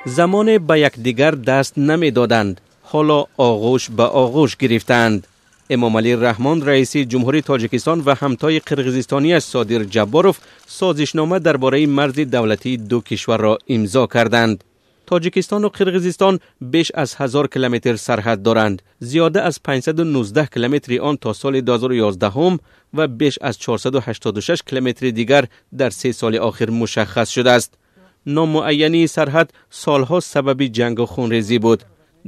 Замоне ба якдигар даст намедоданд, ҳоло оғӯш ба оғӯш гирифтаанд. Эмомалӣ Раҳмон, раиси ҷумҳури Тоҷикистон, ва ҳамтои қирғизистонияш Содир Ҷабборов созишнома дар бораи марзи давлатии ду кишварро имзо карданд. Тоҷикистону Қирғизистон беш аз 1000 километр сарҳад доранд. Зиёда аз 519 километри он то соли 2011 ва беш аз 486 километри дигар дар 3 соли охир мушаххас шудааст. Номуайянии сарҳад солҳо сабаби ҷангу хунрезӣ буд.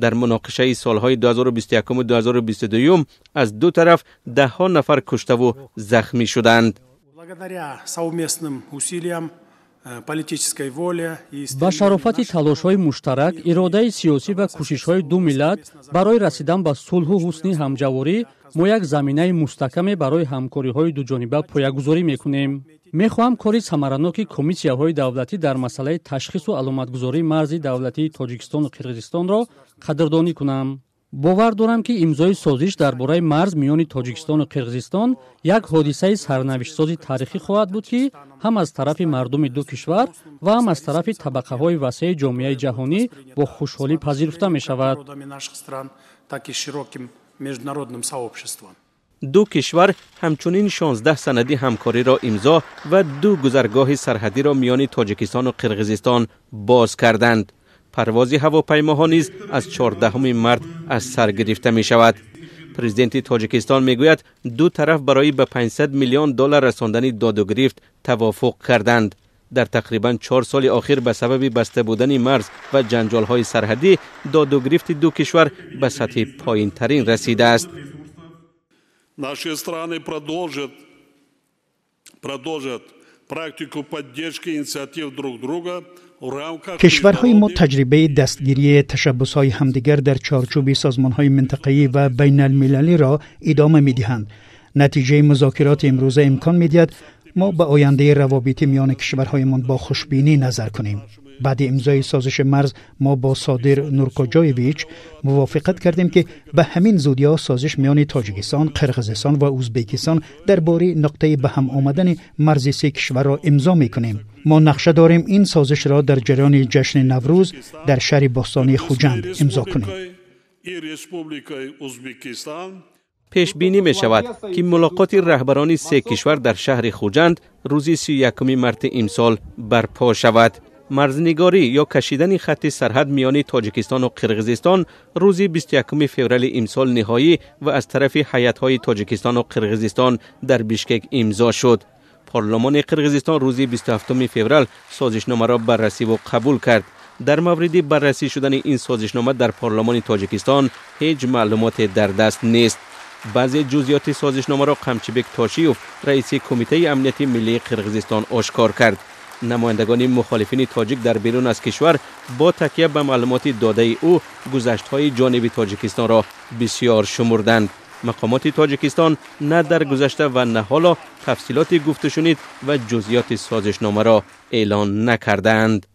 Дар муноқишаи солҳои 2021 ва 2022 аз ду тараф даҳҳо нафар куштаву захмӣ шуданд. Благодаря совместным усилиям, политической воле и Ба шарофати талошҳои муштарак, иродаи сиёсӣ ва кӯшишҳои ду миллат барои расидан ба сулҳу ҳусни ҳамҷаворӣ мо як заминаи мустаҳкаме барои ҳамкориҳои дуҷониба поягузорӣ мекунем. Мехоҳам кори самараноки комиссияҳои давлатӣ дар масъалаи ташхису аломатгузории марзи давлатии Тоҷикистону Қирғизистонро қадрдонӣ кунам. Бовар дорам, ки имзои созиш дар бораи марз миёни Тоҷикистону Қирғизистон як ҳодисаи сарнавиштсози таърихӣ хоҳад буд, ки ҳам аз тарафи мардуми ду кишвар ва ҳам аз тарафи табақаҳои васеи ҷомеаи ҷаҳонӣ бо хушҳолӣ пазируфта мешавад. Так и широким международным сообществом. Ду кишвар ҳамчунин 16 санади ҳамкориро имзо ва ду гузаргоҳи сарҳадиро миёни Тоҷикистону Қирғизистон боз карданд. Парвози ҳавопаймоҳо низ аз 14 март аз сар гирифта мешавад. Президенти Тоҷикистон мегӯяд, ду тараф барои ба 500 миллион доллар расондани додугирифт тавофуқ карданд. Дар тақрибан 4 соли охир ба сабаби баста будани марз ва ҷанҷолҳои сарҳадӣ додугирифти ду кишвар ба сатҳи поинтарин расидааст. Наши страны продолжат практику поддержки инициатив друг друга. Кишварҳои мо таҷрибаи дастгирии ташаббусҳои ҳамдигар дар чорчӯби созмонҳои минтақавӣ ва байналмилалиро идома медиҳанд. Натиҷаи музокироти имрӯза имкон медиҳад мо ба ояндаи равобити миёни кишварҳоямон бо хушбинӣ назар кунем. Баъди имзои созиши марз мо бо Содир Нуркоҷоевич мувофиқат кардем, ки ба ҳамин зудиҳо созиш миёни Тоҷикистон, Қирғизистон ва Ӯзбекистон дар бораи нуқтаи ба ҳам омадани марзи се кишварро имзо мекунем. Мо нақша дорем ин созишро дар ҷараёни ҷашни Наврӯз дар шаҳри бостонии Хуҷанд имзо кунем. Пешбинӣ мешавад, ки мулоқоти раҳбарони се кишвар дар шаҳри Хуҷанд рӯзи 31 марти имсол барпо шавад. Марзнигорӣ ё кашидани хатти сарҳад миёни Тоҷикистону Қирғизистон рӯзи 21 феврали имсол ниҳоӣ ва аз тарафи ҳайатҳои Тоҷикистону Қирғизистон дар Бишкек имзо шуд. Парлумони Қирғизистон рӯзи 27 феврал созишномаро баррасиву қабул кард. Дар мавриди баррасӣ шудани ин созишнома дар парлумони Тоҷикистон ҳеҷ маълумоте дар даст нест. Баъзе ҷузъиёти созишномаро Қамчибек Тошиев, раиси Кумитаи амнияти миллии Қирғизистон, ошкор кард. Намояндагони мухолифини тоҷик дар берун аз кишвар бо такя ба маълумоти додаи ӯ гузаштҳои ҷониби Тоҷикистонро бисёр шумурданд. Мақомоти Тоҷикистон на дар гузашта ва на ҳоло тафсилоти гуфтушунид ва ҷузъиёти созишномаро эълон накардаанд.